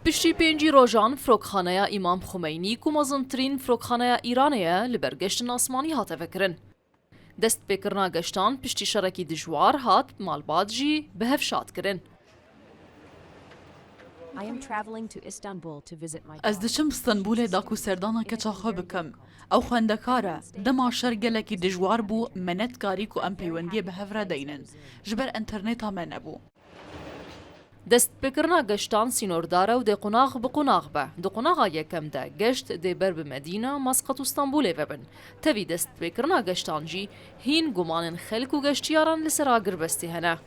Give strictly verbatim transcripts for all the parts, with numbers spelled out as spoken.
Piştî pêncî rojan, firokxaneya Îmam Xumeynî, ku mezintirîn firokxaneya Îranê ye, li ber geştin asmanî hate vekirin. Destpêkirina geştan piştî şerekî dijwar hat, malbat jî bi hev şad kirin. I am traveling to Istanbul to visit my Ez diçim Stenbolê da ku serdana keça xwe bikim. Ew xwendekar e. Dema şer gelekî dijwar bû, me nedkarî ku em peywendiyê bi hev re deynin. Ji ber înterneta me nebû. Destpêkirina geştan sînordar e û dê qonax bi qonax be. Di qonaxa yekem de geşt dê ber bi Medîna, Masqat û Stenbolê ve bin. Tevî destpêkirina geştan jî hîn gumanên xelk û geştiyaran li ser agirbestê hene.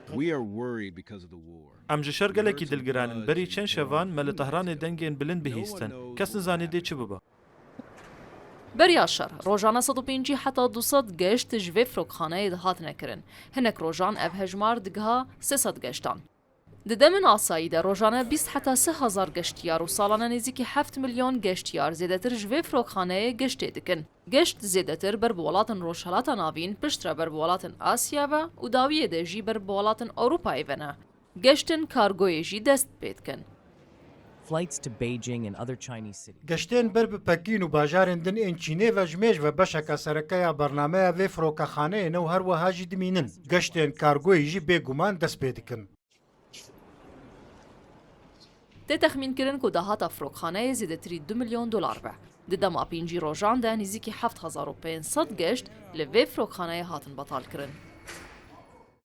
We are worried because of the war. Em ji şer gelekî dilgiran in. Berî çend şevan me li Tehranê dengên bilind bihîstin. Kes nizanî dê çi bibe. Beriya şer, rojane sed û pêncî heta du sed geşt ji vê firokxaneyê dihatine kirin. Hinek rojan ev hejmar digiha sê sed geştan. Di demên asayî de rojane bîst heta sê hezar geştiyar û salane nêzîkî heft milyon geştiyar zêdetir ji vê firokxaneyê geştê dikin. Geşt zêdetir ber bi welatên Rojhelata Navîn, piştre ber bi welatên Asya ve û dawiyê de jî ber bi welatên Ewropayê ve ne. Geştên kargoyê jî dest pê dikin. Flights to Beijing and other Chinese cities. Geştên ber bi Pekîn û bajarên din ên Çînê ve ji mêj ve beşeke sereke ya bernameya vê firokexaneyê ne û her wiha jî dimînin. Geştên kargoyê jî bêguman dest pê dikin. Tê texmînkirin ku dahata firokxaneyê zêdetirî du milyon dolar be. Di dema pêncî rojan de nêzîkî heft hezar û pênc sed geşt li vê firokxaneyê hatin betalkirin.